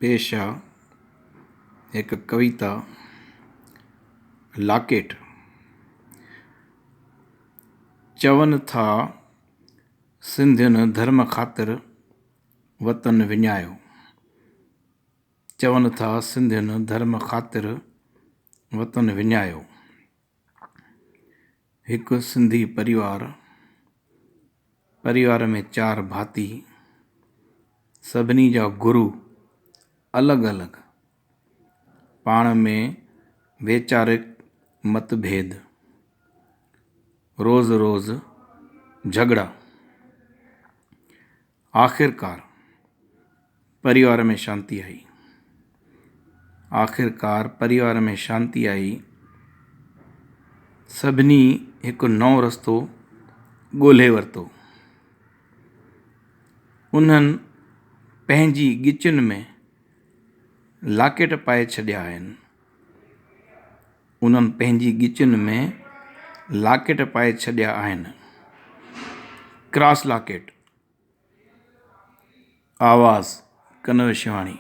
پيش آ هڪ ڪويتا لاڪيٽ. چون ٿا سنڌين ڌرم خاطر وطن وڃايو. چون ٿا سنڌين ڌرم خاطر وطن وڃايو. هڪ سنڌي پريوار، پريوار ۾ چار ڀاتي، سڀني جا گرو الڳ الڳ، پاڻ ۾ ويچارڪ مت ڀيد، روز روز جهڳڙا. آخرڪار پريوار ۾ شانتي آئي. آخرڪار پريوار ۾ شانتي آئي. سڀني هڪ نئون رستو ڳولهي ورتو. انهن پنهنجي ڳچين ۾ لاڪيٽ پائي ڇڏيا آهن. انهن پنهنجي ڳچين ۾ لاڪيٽ پائي ڇڏيا آهن. Cross locket. آواز، ڪنور شيواڻي.